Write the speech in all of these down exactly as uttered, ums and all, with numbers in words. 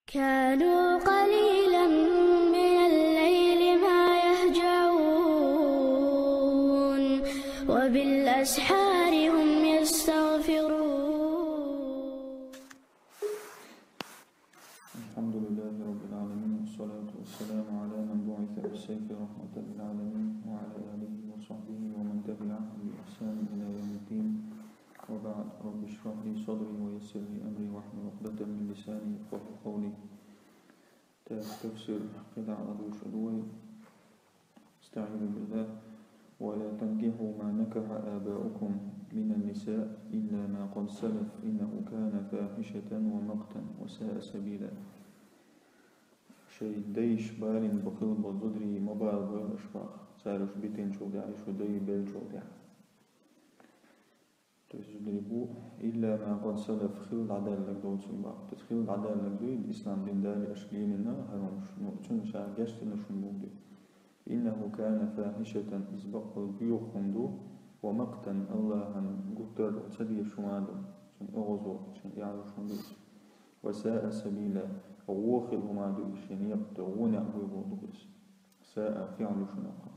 كانوا قليلا من الليل ما يهجعون، وبالأسحار هم يستغفرون. الحمد لله رب العالمين، والصلاة والسلام على من بعث بالسيف رحمة للعالمين، وعلى آله وصحبه ومن تبعهم بإحسان إلى يوم الدين. وبعد، رب اشرح لي صدري ويسر لي أمري واحلل عقدة من لساني يفقهوا قولي. تفسير قطع أدوش أدوي. استعيذ بالله. ولا تنكحوا ما نكح آباؤكم من النساء إلا ما قد سلف إنه كان فاحشة ومقتا وساء سبيلا. Шоай дайша балийна ба хилла болу зударий ма балабойла аша боху, цара уьш битинчул тӀаьхьа, шун дай беллачул тӀаьхьа. То есть зударий бу, илла ма къад салаф, хилла дӀадаьлларг доцург боху. То есть хилла дӀадаьлларг ду, ислам дин дале аша лелийна хӀарамаш, ну, цунна ша гечдина шуна боху ду. Иннаху кана фахишатан, иза бакъволу боьха хӀума ду, ва мактан, Аллахьан гуттар а ца дезаш хӀума ду, цунна оьгӀазло, цунна яьлла хӀума ду иза. Ва саа сабила, вон хилла хӀума ду иза, шен некъа тӀе вон некъ буй боху ду иза. Саа фиӀлу шуна кху.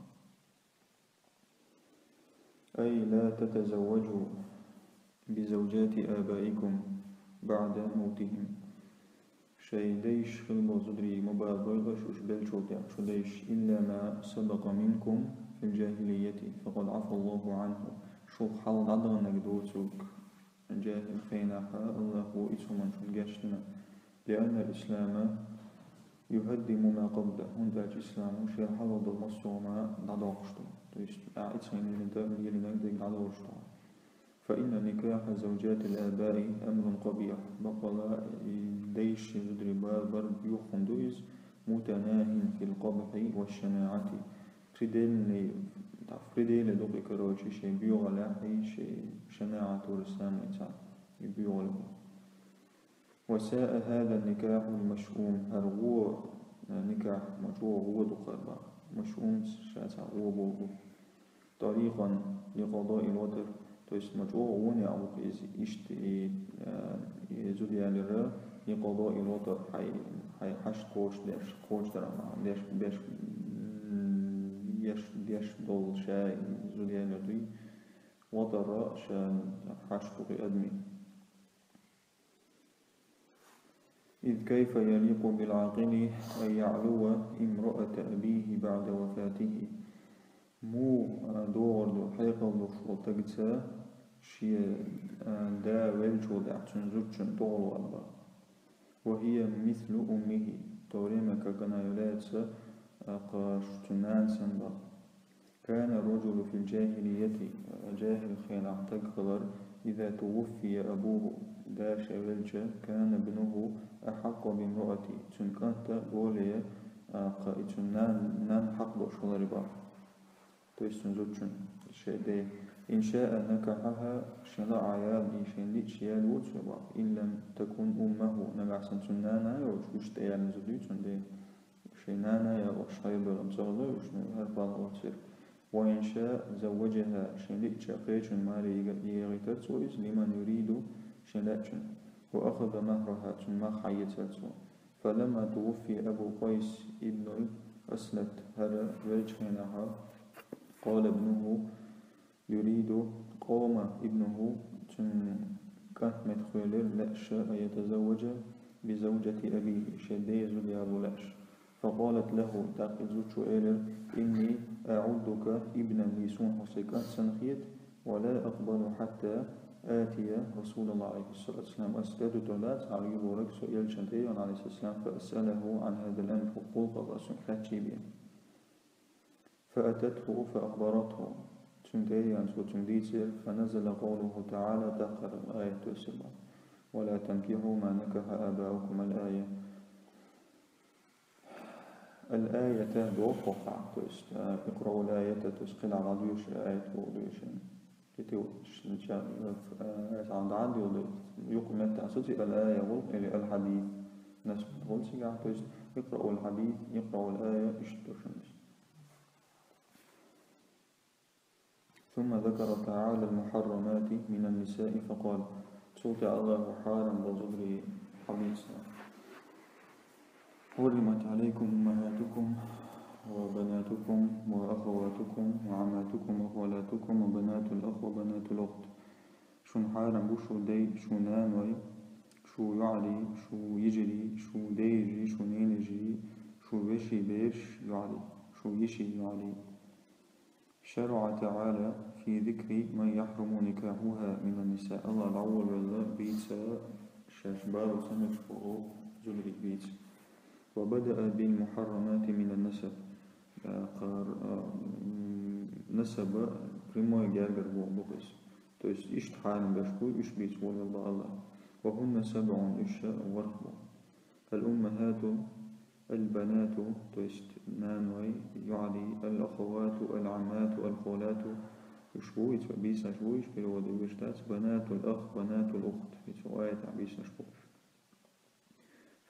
أي لا تتزوجوا بزوجات آبائكم بعد موتهم. Шайн дайша хилла болу зударий ма балабойла аша уьш беллачул тӀаьхьа, шун дайша, إلا ما سبق منكم في الجاهلية فقد عفا الله عنه. Шух хьалха дӀадаханарг доцург, жаьхӀил хенахь Аллахьо иза хӀуманна шуна гечдина. لأن الإسلام يهدم ما قبله. ХӀунда аьлча ислам шен хьалха долу массо а хӀума дӀадоккхуш ду. То есть, а, иза хьайна лелийна, лелийнарг дерг дӀадолуш ду. فإن نكاح زوجات الآباء أمر قبيح. Бакъволу, и дайша шен зударий бала бар боьха хӀума ду иза, متناه في القبح والشناعة. Предельный, да, в пределе ду кхин, короче, шен боьхалехь, шен шанаӀат вара самый цхьа, и боьхалехь. وساء هذا النكاح المشؤوم. ХӀара гӀо, э, никахь, ма чӀогӀа гӀо ду хӀара боху. Машъум ша цхьа гӀо боху. طريقا لقضاء الوطر. То есть ма чӀогӀа гӀо некъ бу-кх иза, иштта и, э, и зуда ялар, لقضاء الوطر, хьайн, хьайн хьашт кхочушдеш, кхочушдар ма, деш, беш, м, еш, деш долу ша и зуда ялар дуй. Ватар ша хьашт бу-кх и адамийн. إذ كيف يليق بالعاقل أن يعلو امرأة أبيه بعد وفاته. Муха, а, догӀур ду, хьекъал долуш волу стагаца шен, а, да веллачул тӀаьхьа цуьнан зудчунна тӀехула ван бан. وهي مثل أمه, в то время как она является, а, кху цуьнан нана санна бан. كان الرجل في الجاهلية, жаьхӀил хенахь стаг хилар, إذا توفي أبوه, да шен велча, كان ابنه أحق بامرأته, цуьнан кӀанта более, а, кху и цуьнан нан-, нанна хьакъ долуш хилар бан. То есть цуьнан зудчунна, шен ден. إن شاء نكحها, шен лаахь яла, и шен лиъча яла воцур бан. إن لم تكن أمه, нагахь санна цуьнан нана йоцуш, уьш тӀеяьлла зуда ю цуьнан ден. Шен нана а яла, уьш хьайбелла ца хилла, уьш ну хӀара пала оццера. وإن شاء زوجها, шен лиъча кхечунна маре йига-, йигӀийтар цо иза, لمن يريد, шен лаьачунна. وأخذ مهرها, цуьнан мах хьаэцар цо. فلما توفي أبو قيس بن الأسلت, хӀара веллачу хенахь, قال ابنه يريد, قام ابنه, цуьнан кӀант меттахвелира лаьаш, أن يتزوج بزوجة أبيه, шен ден зуда яло лаьаш. فقالت له, тӀаккха и зудчо элира: إني أعدك ابنا لي, суна хьо сайн кӀант санна хета, ولا أقبل حتى آتي رسول الله عليه الصلاة والسلام. Ас тӀедуьтур дац хьан юьхьӀаьржа со элчанна тӀе а йина, عليه الصلاة والسلام, فأسأله عن هذا الأمر, хӀокху гӀуллакхах ас цуьнга хаьттий бен. فأتته فأخبرته. Цуьнга тӀе а йина, цо цуьнга дийцира, فنزل قوله تعالى, тӀаккха аят доьссира бан: ولا تنكحوا ما نكح آباؤكم, الآية. الآية доху хӀокхахь, то есть, а, اقرأوا الآية, то есть кхин дӀа дӀадоьшу аят боху доьшуш. Кхетий, ш-, ша, а, дӀа а доьду, юкъа меттахь саций الآية гӀуллакх или الحديث. Насб хуьлу цигахь, то есть اقرأوا الحديث, اقرأوا الآية, иштта ду шуна иза. ثم ذكر تعالى المحرمات من النساء فقال. Цул тӀаьхьа Аллахьо хьарам болу зударий хьадийцина. حرمت عليكم أمهاتكم وبناتكم وأخواتكم وعماتكم وخالاتكم وبنات الأخ وبنات الأخت. Шун хьарам бу шу дай, шу наной, шу йоӀарий, шу йижарий, шу дейижий, шу ненажий, шу веший бераш йоӀарий, шу йиший йоӀарий. شرع تعالى في ذكر من يحرم نكاحها من النساء. Аллах дӀаволавелла бийца шаьш бало ца мегаш болу зударий бийца. وبدأ بالمحرمات من النسب. Кхар насаба прямой гергара боху бу иза. То есть иштта хьарам беш бу, уьш бийца волавелла Аллах. وهن سبع, уьш ворхӀ бу. الأمهات، البنات, то есть наной, йоӀарий, الأخوات، العمات، الخالات, уьш бу, ица бийсаш бу, уьш перевод вуьш дац, بنات الأخ، بنات الأخت, ица аятехь бийсаш бу уьш.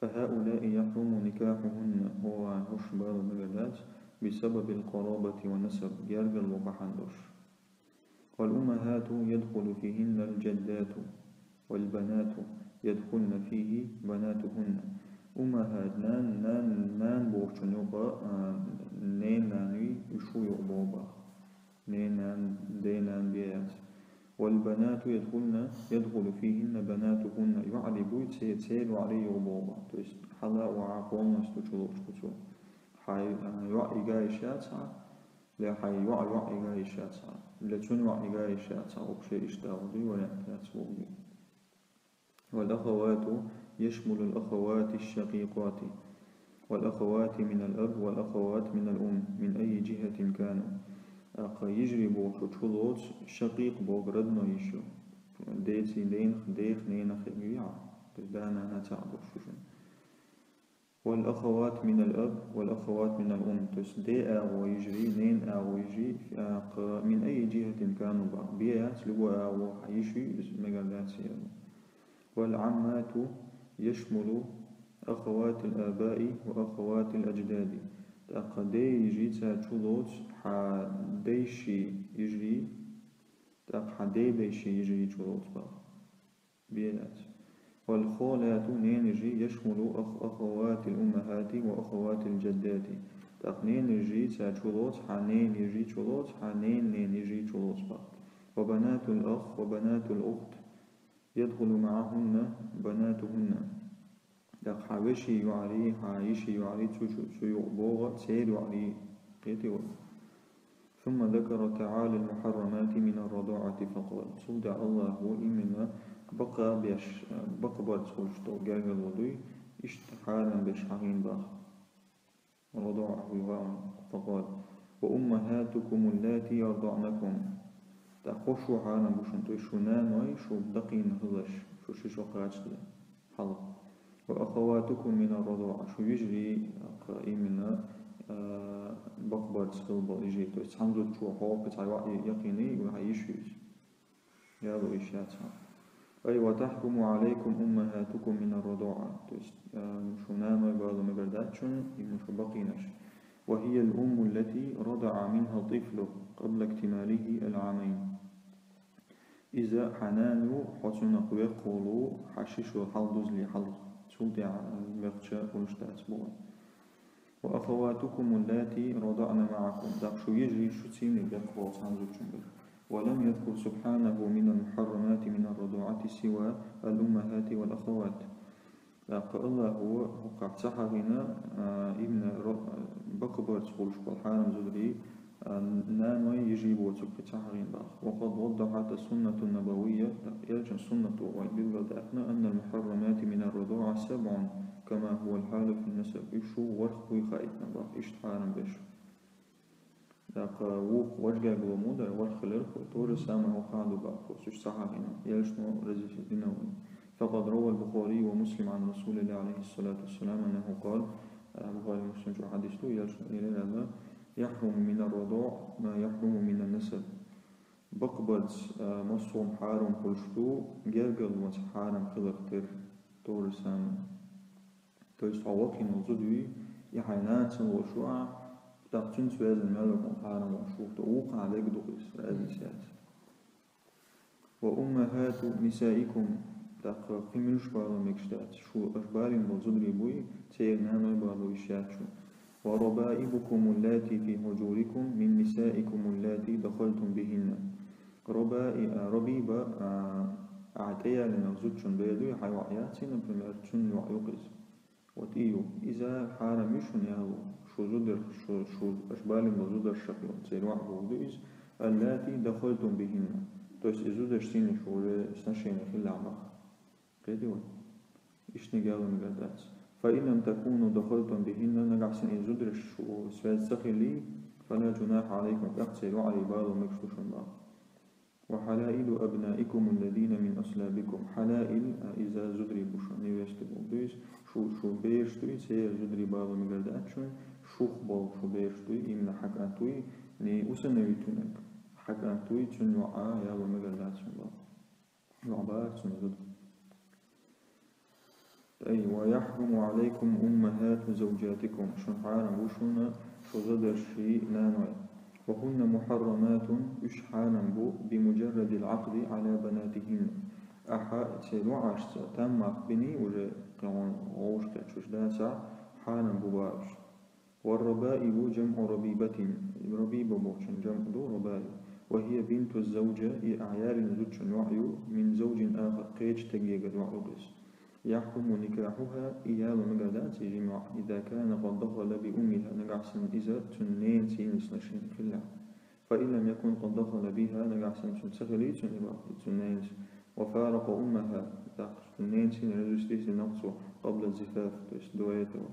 فهؤلاء يحرم نكاحهن, хӀора хӀуш бала мегар дац, بسبب القرابة والنسب, гергарло бахьана долуш. والأمهات يدخل فيهن الجدات والبنات يدخلن فيه بناتهن. Уммахат, нан, нан, нан бохучун юкъа, а, ненан наной, уьш юкъа боху бах. Ненан, денан бен яц. والبنات يدخلن، يدخل فيهن بناتهن. ЙоӀарий буй, церан йоӀарий юкъа боху бах. То есть хьала а вахьа полностью чулоучу кху цо. Хьайн, а, йоӀ йига йиш яц хьан, я хьайн йоӀ йоӀ йига йиш яц хьан, я цуьнан йоӀ йига йиш яц хьан, вообще иштта а дуй, вариант яц боху бен. والأخوات يشمل الأخوات الشقيقات والأخوات من الأب والأخوات من الأم من أي جهة كانوا. ТӀаккха йижарий бохучу чулоцу шакъикъ боху родной йиш ю. Деций, ден-, дех, ненах хир ю хьан, то есть да-нана цхьаъ бохуш шу шуна. والأخوات من الأب والأخوات من الأم. То есть ден агӀо йижарий, ненан агӀо йижарий, а, кху-, من أي جهة كانوا бах. Бен яц, любой агӀо хьан йиш ю, иза мегар дац яла. والعمات يشمل أخوات الآباء وأخوات الأجداد. ТӀаккха ден йижарий цара чулоцу хьан дайшин йижарий, тӀаккха хьан ден дайшин йижарий чулоцу бах. Бен яц. والخالات, ненан йижарий, يشمل أخ-، أخوات الأمهات وأخوات الجدات. ТӀаккха ненан йижарий цара чулоцу хьан ненан йижарий чулоцу, хьан ненан ненан йижарий чулоцу бах. وبنات الأخ وبنات الأخت يدخل معهن بناتهن. ТӀаккха хьан вешин йоӀарий, хьан йишин йоӀарий цу, цу, цу юкъа боху, церан йоӀарий кхетий вай. ثم ذكر تعالى المحرمات من الرضاعة فقال. Цул тӀаьхьа Аллахо именно бакъ беш, бакъбарца хуьлуш долу гергарло дуй, иштта хьарам беш хьахийна бах. رضاعة, فقال: وأمهاتكم اللاتي أرضعنكم. ТӀаккха хӀокху хьарам бу шуна, то есть шун наной, шу дакхийна хиларш, шу шиъ-шиъ кхачале хьалха. وأخواتكم من الرضاعة, шу йижарий, именно, а, бакъбарца хилла болу йижарий, то есть цхьана зудчо хьо кхин цхьа йоӀ яккхийний, вай хьан йиш ю иза. Яла йиш яц хьан. أي وتحرم عليكم أمهاتكم من الرضاعة. То есть, а, шун наной бала мегар дац шуна, именно шу бакъийнарш. وهي الأم التي رضع منها الطفل قبل اكتماله العامين. Иза хьан нана ю, хьо цунах векхволу, хьан шиъ-шиъ хьалдузале хьалха, цул тӀаьхьа вехча хуьлуш дац боху. وأخواتكم اللاتي رضعن معكم. ТӀаккха шун йижарий, шу цӀийнан бекхволу цхьана зудчуьнгара. ولم يذكر سبحانه من المحرمات من الرضاعة سوى الأمهات والأخوات. ТӀаккха Аллахо хӀокхахь ца хьахийна, а, именно ро-, бакъбарца хуьлуш болу хьарам зударий, а, наной, йижарий боцург кхин ца хьахийна бах. وقد وضحت السنة النبوية, тӀаккха элчан суннато вайна билгалдаьккхина, أن المحرمات من الرضاعة سبع كما هو الحال في النسب. Уьш шу ворхӀ буй хаийтина бах, иштта хьарам беш. ТӀаккха вукху важа гергарло муха дара, ворхӀ хиларх, то же самое хӀокхахь а ду бах, уьш ца хьахийна, элчано разрешить дина вайна. فقد روى البخاري ومسلم عن رسول الله عليه الصلاة والسلام أنه قال, а, Бухари, Муслим чу хьадис ду, элчано элира аьлла: يحرم من الرضاع ما يحرم من النسب. Бакъбарца, а, массо а хьарам хуьлуш ду, гергарлонца хьарам хиларх тера, то же самое. То есть хьо вакхийна волу зуда вуй, и хьайн нанацан волуш ву ахь, тӀаккха цуьнца везна мел ву хьуна хьарам волуш ву, то вукхахь дерг ду иза, разница яц. وأمهات نسائكم ТӀаккха кхин муьлш бала мегаш дац? Шу аш балийна болу зударий буй, церан наной бала йиш яц шун. وربائبكم اللاتي في حجوركم من نسائكم اللاتي دخلتم بهن. Рабаи-, а, рабиба, а, а, тӀеялийнарг зудчун бер дуй, хьан йоӀ яций, например, цуьнан йоӀ ю-кх иза. Вот и ю. Иза хьарам ю шуна яло, шу зударш, шу, шу аш балийна болу зударшах йолу, церан йоӀ бохург ду иза, اللاتي دخلتم بهن. То есть и зударш цуьнан шу уже сношение хилла боху. Кхетий вай? Иштаниг яло мегар дац. فإن لم تكونوا دخلتم بهن, нагахь санна и зударш шу связь ца хилий, فلا جناح عليكم, тӀаккха церан йоӀарий бала мегаш ду шуна боху. وحلائل أبنائكم الذين من أصلابكم. Хьалаил, а, иза зударий бу шун, невесты бохург ду иза, шу, шу бераш дуй, церан зударий бала мегар дац шуна, шух болу шу бераш дуй, именно хьан кӀант вуй, не усыновить винарг, хьан кӀант вуй, цуьнан йоӀа яло мегар дац шуна боху. ЙоӀ бара цуьнан зуда. Ай, ويحرم عليكم أمهات زوجاتكم, шуна хьарам бу шуна шу зударшийн наной. وهن محرمات, уьш хьарам бу, بمجرد العقد على بناتهن. Ахьа церан йоӀашца там мах биний, уже кхин вовшахкхетчуш дацахь, хьарам бу боху уьш. والربائب جمع ربيبة, рабиба бохучун жамӀ ду рабаиб. وهي بنت الزوجة, и ахьа ялийна зудчун йоӀ ю, من زوج آخر, кхечу стагегара йоӀ ю-кх иза. يحرم نكاحها, и яло мегар дац и жима йоӀ, إذا كان قد دخل بأمها, нагахь санна иза цуьнан ненаца йина сношение хиллехь. فإن لم يكن قد دخل بها, нагахь санна цуьнан ца хилий цуьнан и боху, цуьнан ненаца. وفارق أمها, тӀаккха цуьнан ненаца йина развестись дина-кх цо, قبل الزفاف, то есть до этого.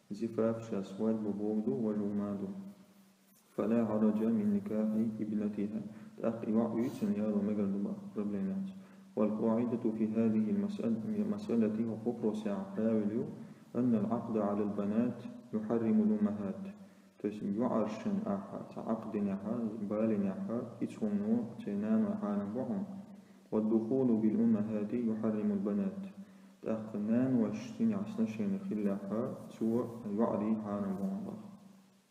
Зифаф, сейчас свадьба бохург ду, важа хӀума ду. فلا حرج من نكاح ابنتها. ТӀаккха и йоӀ юй, цуьнан яло мегар ду боху, проблема яц. والقاعدة في هذه المسأل-, المسألة, хӀокху вопросехь правило ю, أن العقد على البنات يحرم الأمهات. То есть йоӀаршна ахьа цхьа Ӏакъд динехь, балийнехь, и цхьанна церан наной хьарам бу хьуна. والدخول بالأمهات يحرم البنات. ТӀаккха нанойшца цуьнан сношение хиллехь, цо йоӀарий хьарам бу хьуна боху.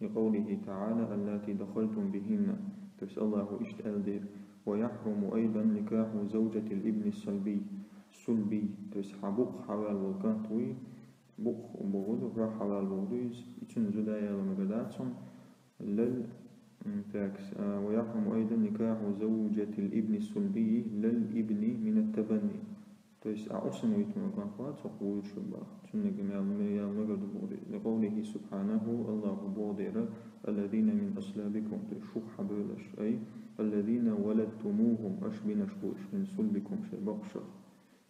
لقوله تعالى: اللاتي دخلتم بهن. То есть Аллахо иштта аьлла дера: ويحرم أيضا نكاح زوجة الابن الصلبي. Сульби, то есть хьан букъ хьаваьлла волу кӀант вуй, букъ бохург ду, рагӀ хьаваьлла бохург ду иза, и цуьнан зуда яло мегар дац хьуна, لل-, м, так, а, ويحرم أيضا نكاح زوجة الابن الصلبي للابن من التبني. То есть, а, усыновить вина кӀант вац хӀокху вуьйцург боху, цуьнан яло ме-, яло мегар ду бохург ду иза. لقوله سبحانه, Аллахо боху дера: الذين من أصلابكم, то есть шух хьан бевлларш, أي الذين ولدتموهم, аша бинарш бу уьш, من صلبكم, шайн бакъашах.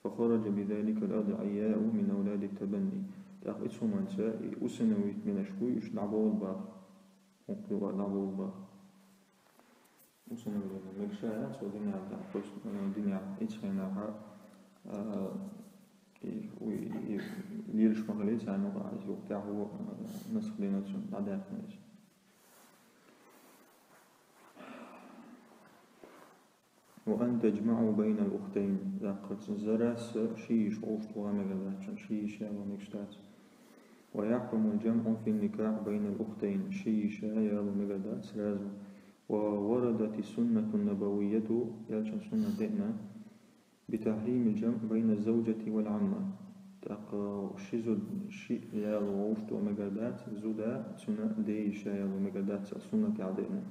فخرج بذلك الأضعياء من أولاد التبني. ТӀаккха и цу хӀуманца и усыновить бинарш буй, уьш дӀаболу боху. ХӀокху юкъа дӀаболу боху. Усыновление мегаш яц цу динехь, тӀаккха, то есть, э, динехь, и цу хенахь, э, и, и, и лелаш ма хилий царна юкъахь, иза юкъа тӀаьхьо, э, насх дина цунна, дӀадаьккхина иза. وأن تجمعوا بين الأختين. ТӀаккха зарас ши йиша вовшахтоха мегар дац, ши йиша яло мегаш дац. ويحرم الجمع في النكاح بين الأختين. Ши йиша яло мегар дац сразу. ووردت السنة النبوية, элчан суннат деана, بتحريم الجمع بين الزوجة والعمة. ТӀаккха ши зуда, шиъ яло вовшахтоха мегар дац, зуда, цуьнан ден йиша яло мегар дац, суннатехь деана.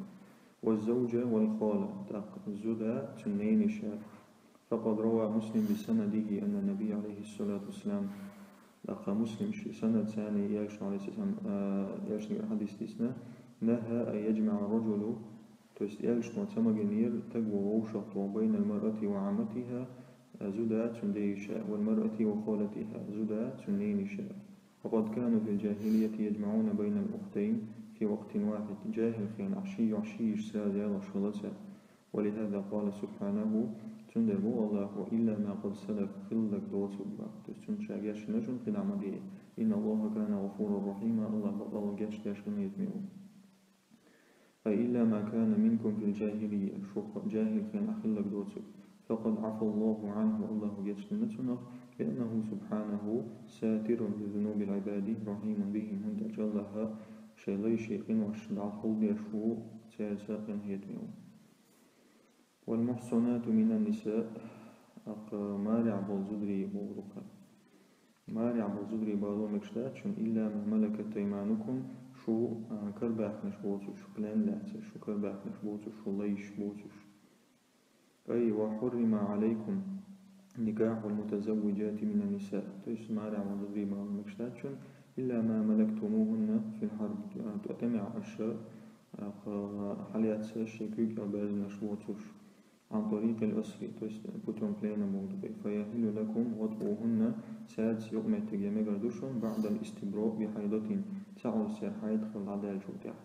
والزوجة والخالة, тӀаккха зуда, цуьнан ненайиша. فقد روى مسلم بسنده أن النبي عليه الصلاة والسلام, тӀаккха Муслима санадца элчано, Ӏалайхиссалам, а, элчанера хьадис дийцина: نهى أن يجمع الرجل, то есть элчано ца магийнера стага вовшахтоха, بين المرأة وعمتها, а, зуда, цуьнан ден йиша, والمرأة وخالتها, зуда, цуьнан ненайиша. وقد كانوا في الجاهلية يجمعون بين الأختين في وقت واحد. ЖахӀил хенахь ши йоӀ, ши йиша сразу ялош хилла цара. ولهذا قال سبحانه, цундела боху Аллахо: إلا ما قد سلف, хилларг доцург боху. То есть цунна ша гечдина шуна, кхидӀа ма де. إن الله كان غفورا رحيما, Аллах бакъ гечдеш, къинхетаме ву. أي إلا ما كان منكم في الجاهلية, шух жахӀил хенахь хилларг доцург. فقد عفا الله عنه, Аллахо гечдина цунах, لأنه سبحانه ساتر لذنوب العباد رحيم بهم, хӀунда аьлча Аллах шайн лайшен къиношна дӀахьулдеш ву, цаьрца къинхетаме ву. والمحصنات من النساء, ТӀаккха марехь болу зударий бохург-кх. Марехь болу зударий бало мегаш дац шуна, илла ма малакат айманукум, шу, а, карабаьхкинарш боцурш, шу плен лаьцнарш, шу карабаьхкинарш боцурш, шу лайш боцурш. Ай, ва хьуррима алайкум никахьул мутазаввиджати мина ниса. То есть марехь болу зударий бало мегаш дац шуна, илла ма малактумухунна фил хьарб, а, тӀе-, тӀемехь аша, а, кха-, хьалаьцна шайн куьйга кӀел баьрзинарш боцурш. Ан тарикъил асри, то есть путём плена бохург ду. Фа яхиллу лакум ватӀухунна, цаьрца юкъаметтиг ян мегар ду шуна, баъдал истибраъ би хьайдатин, цхьа Ӏуьрсера хьайд хилла дӀадаьллачул тӀаьхьа.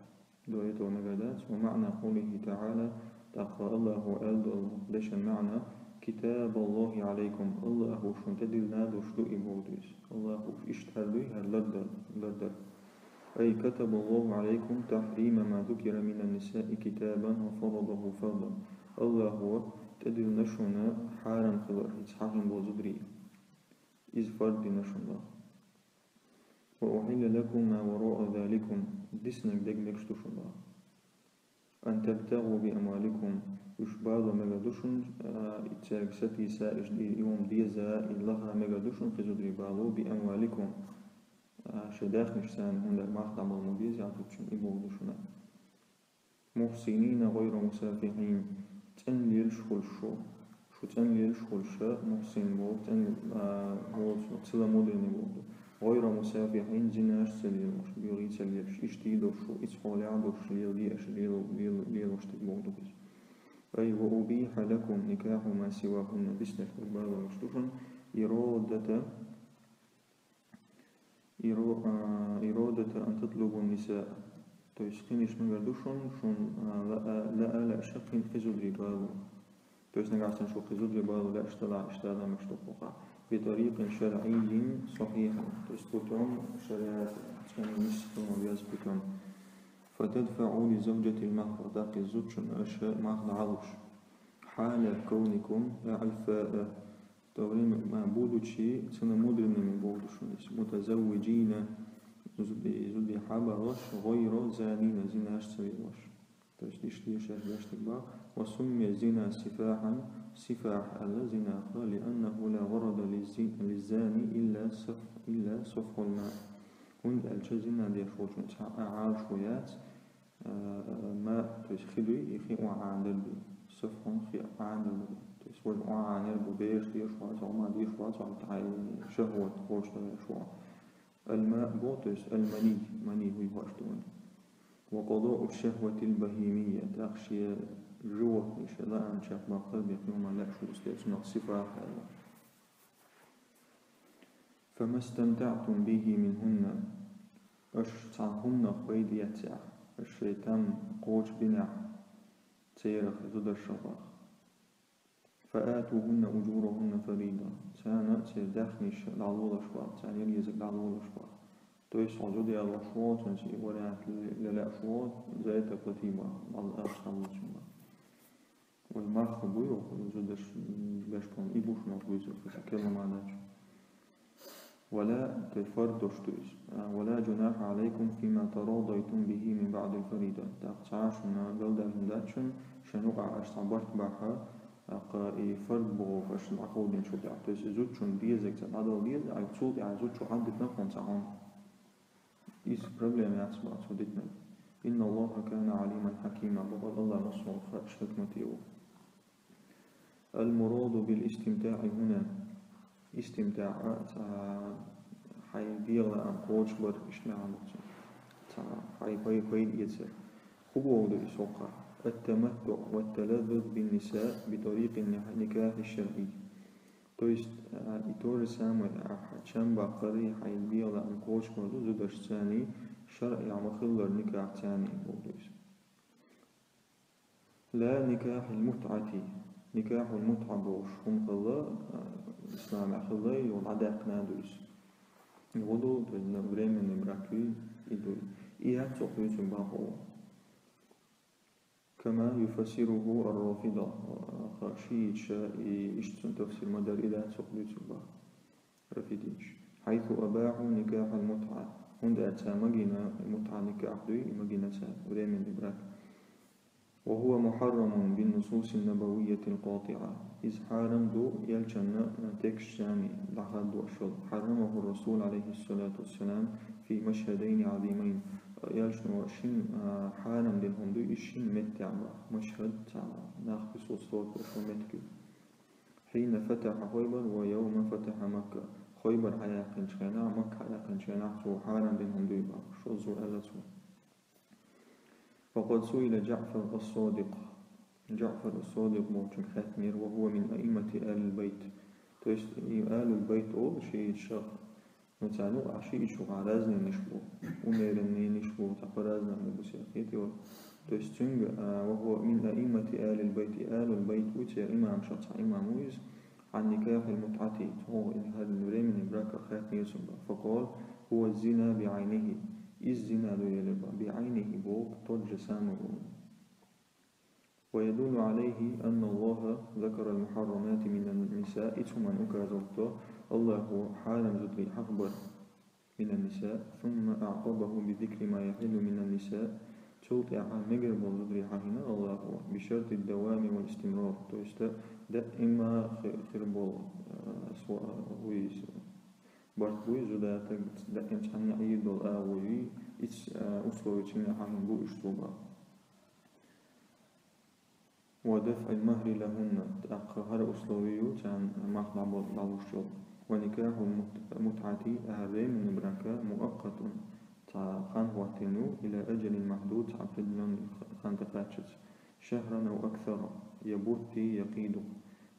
До этого мегар дац. Ва маъна къавлихи таӀала, тӀаккха Аллахо аьлла долу дешан маьӀна, китабаллахи алайкум, Аллахо шуна тӀедиллина долуш ду и бохург ду иза. Аллахо иштта хӀара дуй, хӀара лардар, лардар. Ай катабаллаху алайкум тахрима ма зукира мина нисаи китабан ва фарадаху фардан. Аллахо тӀедиллина шуна хьарам хилар, хӀинца хьахийна болу зударий. Иза фард дина шуна. Ва ухьилла лакум ма вараъа заликум, диснарг дерг мегаш ду шуна. Ан табтагӀу би амваликум, уьш бало мегар ду шуна, а, и цаьрга сатийса, уьш ди-, и хӀума деза, и лаха мегар ду шуна кхин зударий бало, би амваликум, а, шайн даьхнашца, хӀунда аьлча мах дӀабала ма беза, яхь зудчун и бохург ду шуна. Мухьсинина гӀайра мусафихьин, цӀена лелаш хуьлуш шу, шу цӀена лелаш хуьлуш, мухьсин боху, цӀена, а, воцург, целомудренный бохург ду. ГӀайра мусафихьин, зинаш ца лелош, буьгӀий ца лелаш, иштта долуш шу, ицкъолехь долуш леладе аша, лело-, лело-, лелош дерг бохург ду иза. Ай ва убихьа лакум никахьу ма сивахунна, диснарг дерг бало мегаш ду шуна, иродата, иро-, а, иродата ан татлубу ниса. То есть кхин иштта мегар ду шуна, шуна, а, лаа, лаа, лаа аша кхин кхин зударий бало. То есть нагахь санна шу кхин зударий бало лаьаш делахь, иштта дала мегаш ду кхузахь. Би тарикъин шаръиййин сахьихьин. То есть путём шариат, цӀена нийса хилла веза путём. Фатадфаъу ли завджатил махра, тӀаккха и зудчун аша мах дӀалуш. Хьала кавникум аӀиффаа. В то время, а, будучи целомудренными, бохург ду шуна иза, мутазаввиджина, зуди-, зудехьа балош, гӀайра занина, зинаш ца лелош. То есть иштта шаьш беш дерг боху. Ва суммия зина сифахьан, сифахь аьлла зинах, лианнаху ла гӀарада лиззи-, лиззани илла саф-, илла сафхьул ма. ХӀунда аьлча зина деш волчун цхьа а Ӏалашо яц, а, ма, то есть хи дуй, и хи охьаӀанадар дуй. Сафхьун хи охьаӀанадар ду. То есть важа охьаӀанар бу, бераш деш вац, хьо ма деш вац, хьо тхьай шахӀват кхочушдеш вац. Аль-ма бо, то есть аль-мани, мани хӀуй хӀош ду вайн. Ва къадаъу шахӀватил бахимия, тӀаккха шен животный, шен лаам чекхбаккхар бен хӀума лаьа шу стецунах сифа хьаьлла. Фамастамтаътум бихи минхунна, аша цхьана хӀуманах пайда эцнехь, аша шайн там кхочушбинехь церах, зударшах. Фаатухунна ужурахунна фарида. Царна церан даьхнаш дӀалолаш боху, царна ян езарг дӀалолаш боху. То есть хьо зуда ялош ву, цуьнца и вариант ле-, лелаьаш ву, за это плати боху, Аллах ахча дӀалолаш боху. Вай мах буй, зудаш беш боху, и бу шуна буьйцург, кхин керла ма дац. Ва ла, то есть фард долуш ду иза. А, ва ла жунахьа Ӏалайкум фима тарадайтум бихи мин баъдил фарида. ТӀаккха цхьа а шуна галдаьлла хӀума дац шуна, шайн юкъахь аша цхьа барт бахьа, тӀаккха и фард бохург аша дӀакховдийначул тӀаьхьа. То есть и зудчун дезарг цхьа дӀадала деза, а цул тӀаьхьа зудчо хьан дитина хьуна цхьа хӀума. Иза проблема яц боху цо дитинарг. Инна Аллаха кана Ӏалиман хьакима, бакъ Аллах массо а хууш, хьикмате ву. Аль-мураду биль-истимтаъи хӀуна. Истимтаъ, цхьа хьайн дегӀан лаам кхочушбар, иштта маьӀна ду цуьнан. Цхьа хьайн пай-, пайда эцар. ХӀун бохург ду иза хӀокхахь? Ат-таматтуъ ва талаззуз бин-нисаъ би тарикъин-никахьи-шаръий. То есть, а, и то же самое, а, хьан чам баккхар, хьайн дегӀан лаам кхочушбар ду зударшцаний, шаръехь ма-хиллара никахцаний бохург ду иза. Ла никахьил мутӀати. Никахьул мутӀа бохуш хӀума хилла, а, исламехь хилла, йо дӀадаьккхина а ду иза. И хӀун ду, то есть временный брак юй, и ду. И яц цо кхуьйсург бакъо. Кама юфассируху ар-рафида. Ха шииташа и иштта цунна тафсир ма дарра, и дац цо кхуьйсург бакъо. Рафидиташ. Хьайсу абахьу никахьал мутӀа. ХӀунда аьлча цара магийна мутӀа никахь дуй, и магийна цара временный брак. وهو محرم بالنصوص النبوية القاطعة. Иза хьарам ду элчанна тексташца дӀахаддош йола. حرمه الرسول عليه الصلاة والسلام في مشهدين عظيمين. Элчано шин, а, хьарам дина хӀума ду, иза шин меттехь баха. Машхад, цхьа нах присутствовать долуш йолу меттиг ю. حين فتح خيبر ويوم فتح مكة. Хайбар хьаяьккхинчу хенахь, Макка хьаяьккхинчу хенахь цо хьарам дина хӀума ду баха. Шозза аьлла цо. وقد سئل جعفر الصادق. ДжаӀфар ас-Садикъ бохучуьнга хаьттинера, وهو من أئمة آل البيت. То есть, и Алул Байт олу шиӀиташ, ну, царна юкъахь шиӀиташ юкъахь разнинаш бу, умеренныйнаш бу, цхьа по-разному бу, сехьа кхетий вай. То есть, цуьнга, а, وهو من أئمة آل البيت, Алул Байт ву, церан имамашах цхьа имам ву иза, عن نكاح المتعة, цо хӀара временный брак хаьттинера цуьнга. فقال: هو الزنا بعينه. Иза зина ду элира баха, بعينه боху тот же самый боху. ويدل عليه أن الله ذكر المحرمات من النساء, и цу хӀуманна указывать до, Аллахо хьарам зударий хьахабар من النساء، ثم أعقبه بذكر ما يحل من النساء, цул тӀаьхьа мегар болу зударий хьахийна Аллахо, بشرط الدوام والاستمرار, то есть даима хи-, хир болу, а, со-, а, вуй иза, барт буй, зуда стаг даима цхьаьна Ӏийр долу агӀо юй, ицу, а, условичуьнга хьахийна бу уьш цо баха. ودفع المهر لهن, тӀаккха хӀара условие ю царна мах дӀабо-, дӀалуш йолу. ونكاح المت-، المتعة, а временный брак, مؤقت, цхьа хан хӀоттийна ю, إلى أجل محدود, цхьа определённый х-, хан тӀекхаччалц, شهرا أو أكثر, يبت, يقيد.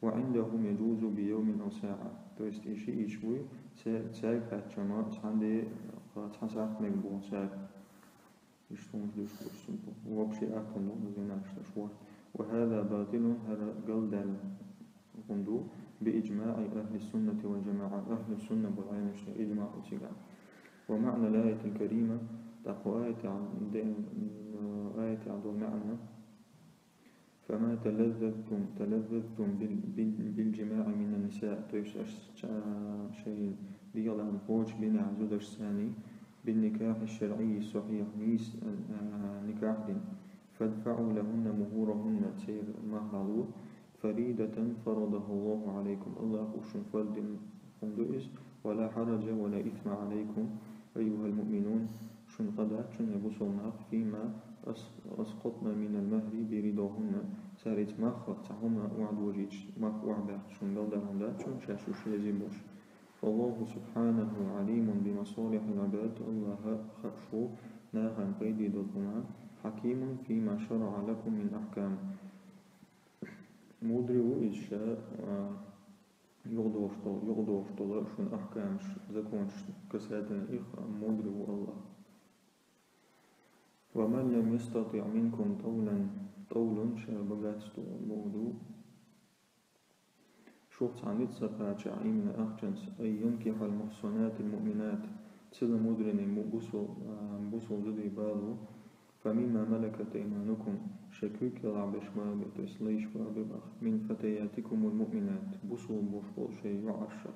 وعندهم يجوز بيوم أو ساعة. То есть и шиӀиташ вуй, ца-, цаьрга кхаччалц цхьана де, цхьа сахьт мега боху цаьрга. Иштта хӀуманаш дуьйцуш ду цо. Вообще атом ду зина иштта шорта. وهذا باطل, хӀара галдаьлла хӀума ду, بإجماع أهل السنة والجماعة, ахӀлу сунна болу Ӏеламнаша иджмаъ ду цигахь. ومعنى الآية الكريمة, тӀаккха аятехь де-, аятехь долу маьӀна, فما تلذذتم، تلذذتم بال-، بال-، بالجماع من النساء, то есть аша ша-, шайн дегӀан кхочу бинехь зудашца, بالنكاح الشرعي الصحيح, нийса, а, никахь дина. فادفعوا لهن مهورهن, церан мах дӀало, فريضة فرضها الله عليكم, Аллахо шуна фарз дина хӀума ду иза, ولا حرج ولا إثم عليكم أيها المؤمنون, шуна къа дац шуна, хӀай бусалба нах, فيما أس-، أسقطن من المهر برضاهن, цара иза махах цхьа хӀума охьадожийча, мах охьабаьккхича шуна галдаьлла хӀума дац шуна, шаьш уьш реза болуш. فالله سبحانه عليم بمصالح العباد, Аллахьа хууш ву нахана пайде долу хӀума, حكيم فيما شرع لكم من أحكام. Мудри ву иза ша, а, юкъадохуш долу, юкъадохуш долу шуна ахкамаш, законаш, касательно их, мудри ву Аллах. ومن لم يستطع منكم طولا, طول, ша богатство боху ду. Шух цхьанна ца кхачахь, именно ахчанца, أن ينكح المحصنات المؤمنات, цила мудрина му-, бусул, а, бусул зудий балу, فمما ملكت أيمانكم, шайн куьйга кӀелахь берш ма бе, то есть лайш ма бе баха, من فتياتكم المؤمنات, бусул болуш болу шайн йоӀаршах.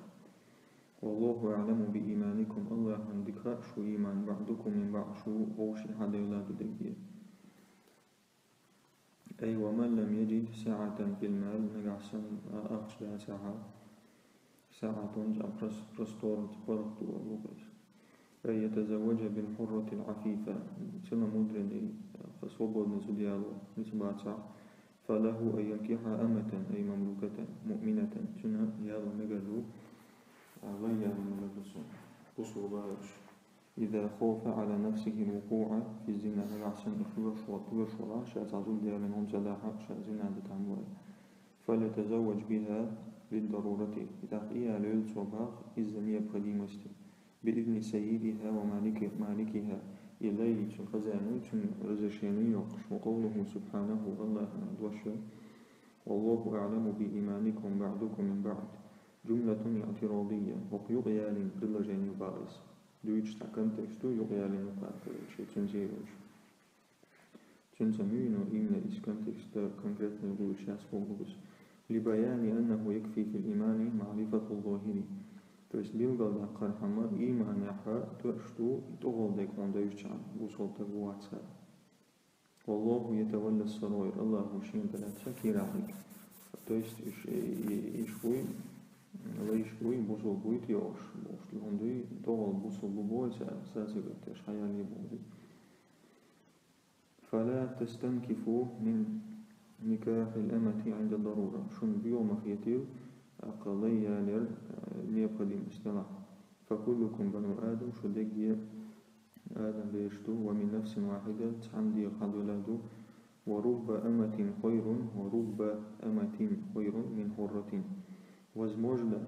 والله أعلم بإيمانكم, Аллахьан дика хаьа шун ийман, بعضكم من بعض, шун вовшийн хьан девлла ду дерриге. أي ومن لم يجد سعة في المال, нагахь санна, а, ахча дацахь, سعة, цхьа прос-, простор, цхьа паргӀато боху иза. أن يتزوج بالحرة العفيفة, цила мудрина, а, свободный зуда яло ницкъ бацахь, فله أن ينكح أمة, أي مملوكة, مؤمنة, цунна яло мегар ду, а, лай яло мегар ду цунна, бусулба йолуш. إذا خاف على نفسه الوقوع في الزنا, нагахь санна и хьоьжуш вал-, хьоьжуш валахь, ша цхьа зуда ялийна хӀума ца дахь, ша зина дан там вай. فليتزوج بها للضرورة, и тӀаккха и ялийла цо баха из-за необходимости, بإذن سيدها ومالك-, مالكها, и лай, цуьнан хозяин, цуьнан разрешение йоккхуш, وقوله سبحانه, Аллахьан дош ю, والله أعلم بإيمانكم بعضكم من بعض, جملة اعتراضية, хӀокху юкъаялийна предложение баха иза. Дуьйцуш цхьа контекст ду, юкъаялийна юкъа, короче, цуьнца йолуш. Цуьнца муьйно именно иза контекст конкретно вуй шаьш бохург иза. لبيان أنه يكفي في الإيمان معرفة الظاهر. То есть билгалдаккхархьама, ийманехь тоьаш ду тӀехула дерг хьуна девзачарна, бусалба стаг ву вацахьара. والله يتولى السرائر, Аллахо шена тӀалаьцар кийрахь хӀама. То есть, уж, и, и, уж буй, лайш буй, бусалба буй те оаш, бохуш, хӀунда дуй, тӀехула бусалба бу боху цара, цаьрца гӀерташ хьаяьлла боху. فلا تستنكفوا من نكاح الأمة عند الضرورة. Шуна боьха ма хетийла, тӀаккха лай ялар, э, необходимость делахь. فكلكم بنو آدم, шу дерриге Адам бераш ду, ومن نفس واحدة, цхьана дегӀах хьадоьлла ду, ورب أمة خير, ورب أمة خير من حرة. Возможно,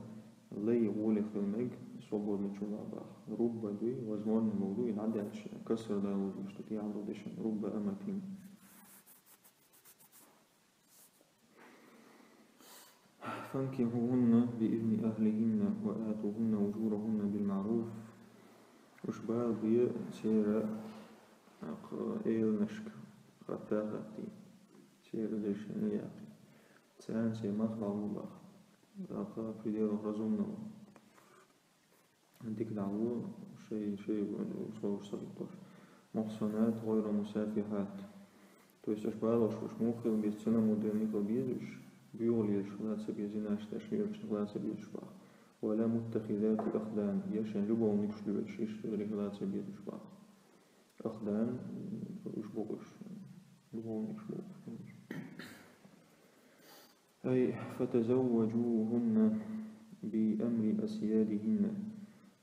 лай гӀоле хила мега, свободный чу бахьа. Рубба дуй, возможно, ма дуй, дӀадаьлча, касра далуш ду, что тӀехьа ду дешан. رب أمة. فانكحوهن بإذن أهلهن وآتوهن أجورهن بالمعروف. Уж бала бе церан, тӀаккха, эланашка хатта хаттий. Церан дешан яккхий. Царна церан мах дӀалу бахьа. ТӀаккха, в пределах разумного. Дика дӀалу, шай, шай, условия сагатдеш. محصنات غير مسافحات. То есть, уж балош, уж муха хила беза, цунна муха хила беза уж, боьха лелаш хила ца беза, зинаш деш лелаш хила ца беза уж бахьа. ولا متخذات أخدان, я шайн любовникаш лелаш, иштта хила ца беза уж бахьа. Ахдан, уж бу уж, любовникаш бу уж. أي فتزوجوهن بأمر أسيادهن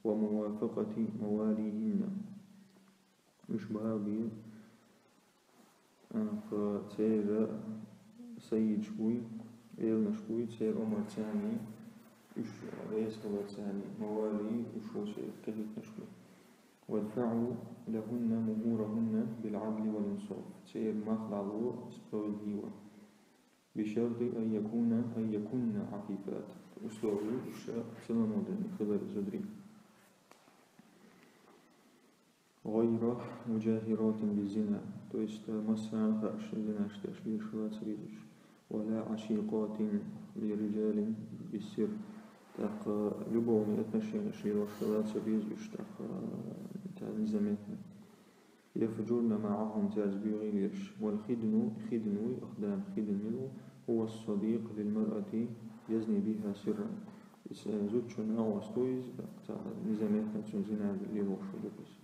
وموافقة مواليهن. Уж бала бе, а, церан сайидаш буй, эланаш буй, церан омарца, уж реза хиларца, мавали, уж шоай кхеташ буй. وادفعوا لهن مهورهن بالعدل والإنصاف. Церан мах дӀалу справедливо. بشرط أن يكون، أن يكن عفيفات. Условие уж целомудренные хилар зударий. غير مجاهرات بالزنا. То есть, э, массарна хууш зинаш деш лелаш хила ца безаш. ولا عشيقات لرجال بالسر. ТӀаккха, э, любовные отношенеш лелаш хила ца безаш, тӀаккха, э, царна незаметно. يفجرن معهم, цаьрца боьха лелаш. والخدن, хидн вуй, ахдан, хидн мила ву, هو الصديق للمرأة يزني بها سرا. Иза, э, зудчун агӀос ду иза, цхьа незаметно цунна зина лелош ду иза.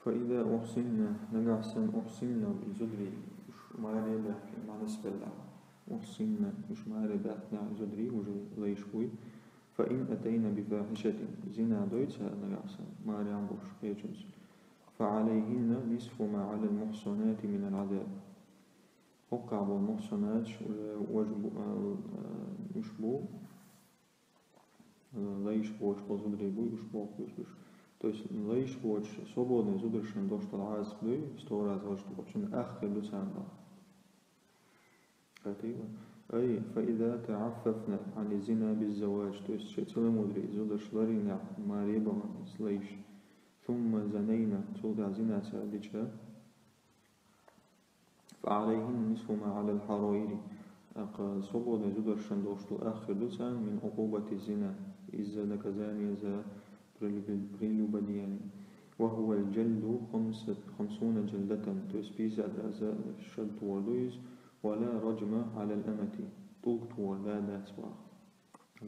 فإذا أحصن, нагахь санна, أحصن, и зударий, уж маре баьхкина, маьӀнас белла. أحصن, уж маре баьхкина, и зударий, уже лайш буй. فإن أتين بفاحشة, зина дой цара нагахь санна, маре болуш кхечунца. فعليهن نصف ما على المحصنات من العذاب. ХӀокхахь болу мухьсанаташ уже важа бу, а, а, уж бу, лайш боцуш болу зударий буй, уж боху уьш. То есть лайш боцуш, свободный зударшна долуш долу Ӏазап дуй, сто раз важа ду, цунна ах хир ду царна боху. Кхетий ва? أي فإذا تعففن عن الزنا بالزواج, то есть шайн целомудрие зударш ларйинехь маре бахана иза лайш. ثم زنين, цул тӀаьхьа зина цара дича, فعليهن نصف ما على الحرائر. ТӀаккха свободный зударшна долуш долу ах хир ду царна من عقوبة الزنا, из-за наказание за прелюб-, прелюбодеяние. وهو الجلد خمسة، خمسون جلدة, то есть пятьдесят раз шад тора ду иза, ولا رجم على الأمة, тӀулг тора да дац боху.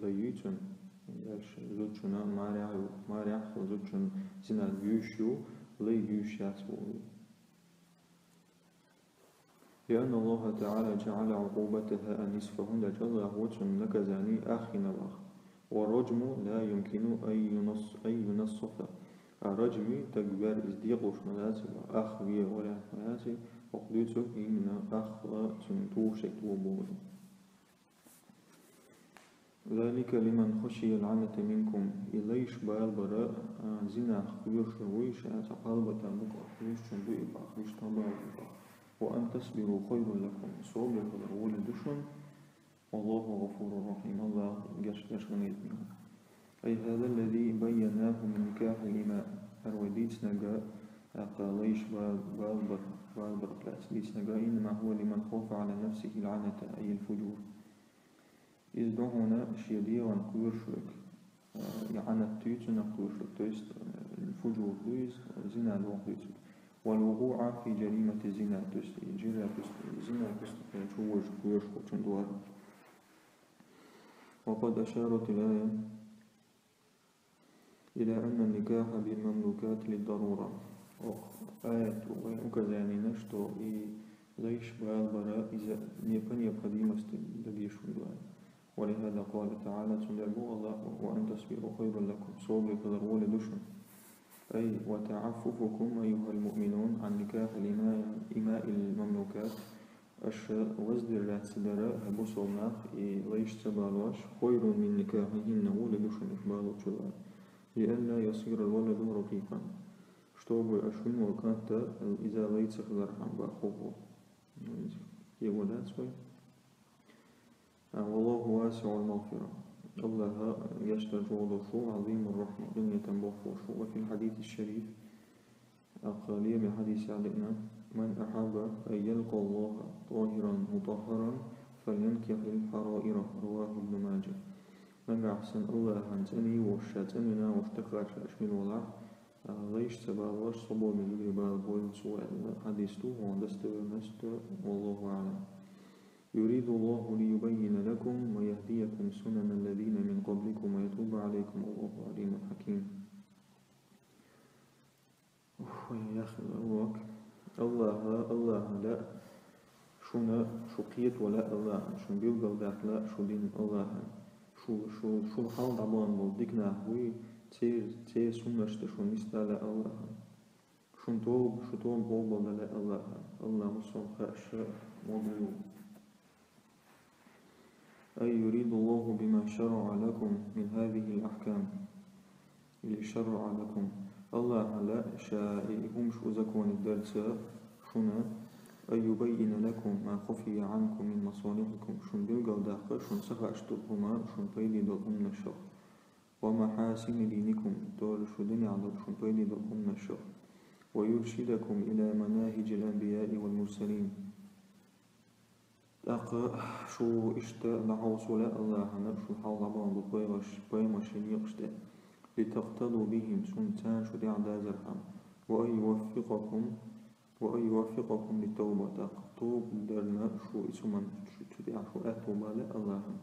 Лай юй цунна, я ш-, зудчунна, марехь ю, марехь хилла зудчунна зина юьйш ю, лай юьйш яц боху. لأن الله تعالى جعل عقوبتها النصف, хӀунда аьлча Аллахо цунна наказание ах йина боху. والرجم لا يمكن أن ينص-، أن ينصف. А раджми таг вер иза декъалуш ма дац, ах ве вариант ма дац, хӀокху дуьйцург именно ах цунна тухуш тоба боху. ذلك لمن خشي العنة منكم. И лайш балабар, а, зинах кхоьруш вуй, ша цхьа пхьалбатан букъа кхоьруш чун ду и боху, иштта ма бала и боху. وأن تصبروا خير لكم. Собар хилар гӀоли ду шуна. والله غفور رحيم. Аллах гечдеш хилла веза. أي هذا الذي بيناه من نكاح الإماء. ХӀара вай дийцинарг, тӀаккха лайш бал-, балабар, балабар лаьцна дийцинарг, إنما هو لمن خاف على نفسه العنة، أي الفجور. Иза ду хьуна шен дегӀан кхоьруш верг, а, и Ӏанат дуьйцу нах кхоьруш верг, то есть, а, фужур ду иза, зина дохуьйтург. والوقوع في جريمة الزنا, то есть и жира, то есть и зина преступление чу вожа, вожа волчун дуар. وقد أشارت الآية إلى أن النكاح بالمملوكات للضرورة. Ох, аят указание на, что и лайш бала бар из-, не-, по необходимости дагишун дуар. ولهذا قال تعالى, цундер бу Аллах: وأن تصبروا خير لكم, собар хилар воля ду шун. أي وتعففكم أيها المؤمنون عن نكاح الإماء، إماء المملوكات, аша воздержаться дар, хӀай бусалба нах, и лайш ца балош, خير من نكاحهن, воля ду шун уж балочул. لئلا يصير الولد رقيقا, чтобы аш вин вола кӀант из лай ца хилар хӀама баху. Его дац вай. والله واسع المغفرة. Аллах гешт дар чӀоагӀа долаш ва, عظيم الرحمة, къинхетам болх болаш ва. وفي الحديث الشريف, аккха лаьмма хьадис яхилга: من أحب أن يلقى الله طاهرا مطهرا فلينكح الحرائر. رواه ابن ماجه. Нагахь санна Аллахьан цӀена йолаш, ша цӀена вина волаш тахкача аш мел валахь, а, лайш ца балош, свободный жигара бала бойла цо, аьнна хьадис ду, хӀана достоверность, والله أعلم. يريد الله ليبين لكم ويهديكم سنن الذين من قبلكم ويتوب عليكم والله عليم حكيم. Ух, яхилга лук. Аллахьа, Аллахьа лаьа шуна, шу кхетавала лаьа Аллахьан, шун билгалдаккха лаьа шу дин Аллахьан. Шу, шу, шул хьалха дӀабахана бола дика нах буй, цер, цер суннаш тӀа шун нисдала лаьа Аллахьан. Шун тоба, шу тоба къоабалдала лаьа Аллахьан. Аллахь массане хьаша модул. أي يريد الله بما شرع لكم من هذه الأحكام. Или شرع لكم. Аллахьа лаьа ша и хӀумаш узаконить дарца шуна, أن يبين لكم ما خفي عنكم من مصالحكم, шун билгалдаккха, шун ца хууш дола хӀума, шун пайде дола хӀуманаш. ومحاسن دينكم, тӀаккха шу динехь дола, шун пайде дола хӀуманаш. ويرشدكم إلى مناهج الأنبياء والمرسلين. ТӀаккха шу иштта дӀахьовсо лаьа Аллахьана шул хьалха дӀабахана болча пайхамарш-, пайхамарийн некъаш тӀа. لتقتدوا بهم, шуна царна шу тӀехьа дазархьама. وأن يوفقكم، وأن يوفقكم للتوبة, тӀаккха тоба дарна шу и цу хӀуманна шу, цу тӀехьа шу аьттув бала лаьа Аллахьана.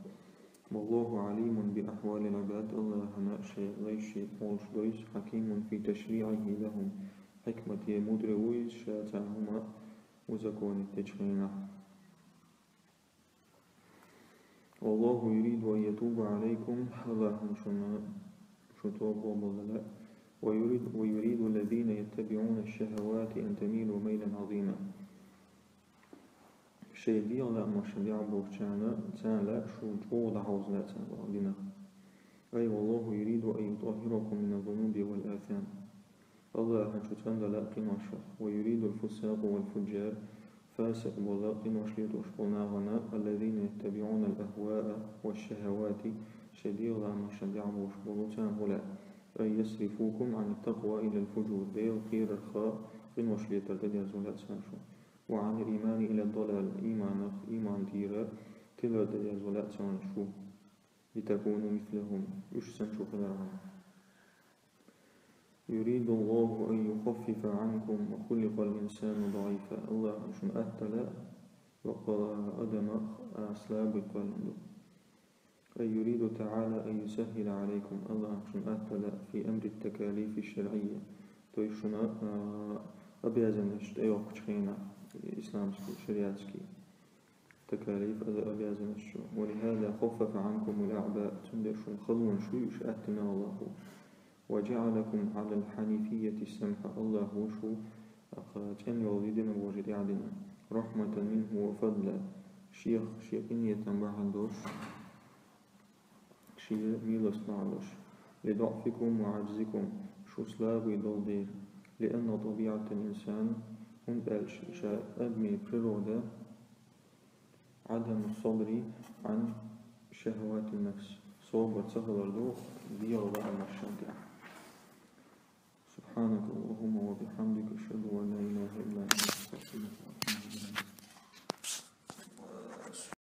والله عليم بأحوال العباد, Аллахьана шайн лайший хьолаш дойза, حكيم في تشريعه لهم, хьикмате мудре ву иза ша царна хӀума узаконить дечу хенахь. والله يريد أن يتوب عليكم, Аллахьана шуна, шун тоба къоабалдала лаьа. ويريد، ويريد الذين يتبعون الشهوات أن تميلوا ميلا عظيما. Шайн дегӀан лаамашна тӀехь болчарна, царна лаьа шу чӀогӀа дӀахьовза лаьа царна динах. أي والله يريد أن يطهركم من الذنوب والآثام. Аллахьана шу цӀандала лаьа къиношах. ويريد الفساق والفجار, фасикъ бола, къинош летош бола нахана, الذين يتبعون الأهواء والشهوات, шайн дегӀан лаамашна тӀехь болуш болу царна хӀун лаьа, أن يصرفوكم عن التقوى إلى الفجور, Делах кхерарх къинош летар тӀедерзо лаьа царна шу. وعن الإيمان إلى الضلال, ийманах, ийман тӀера тилар тӀедерзо лаьа царна шу. لتكونوا مثلهم, уьш санна шу хилархьама. يريد الله أن يخفف عنكم وخلق الإنسان ضعيفا. Аллахьана шуна атта лаьа, бакъ адам а слабый кхоьллина ду. أي يريد تعالى أن يسهل عليكم. Аллахьана шуна атта лаьа في أمر التكاليف الشرعية. То есть шуна, а, обязанносташ тӀейоккхучу хенахь, исламский, шариатский. تكاليف, обязанносташ. ولهذا خفف عنكم الأعباء. Цундела шуна халонаш уьш аьттина Аллахьо. وجعلكم على الحنيفية السمحة. Аллахьо шу, а, цӀена йолу динан вожа тӀаьхьадина. رحمة منه وفضلا. Шех, шен къинхетам бахьана долуш, шен милост бахьана долуш. لضعفكم وعجزكم. Шу слабый долу дела. لأن طبيعة الإنسان, хӀунда аьлча ша адамийн природа عدم الصبر عن شهوات النفس. Собар ца хилар ду дегӀан лаамашна тӀехь. سبحانك اللهم وبحمدك، أشهد أن لا إله إلا أنت، أستغفرك.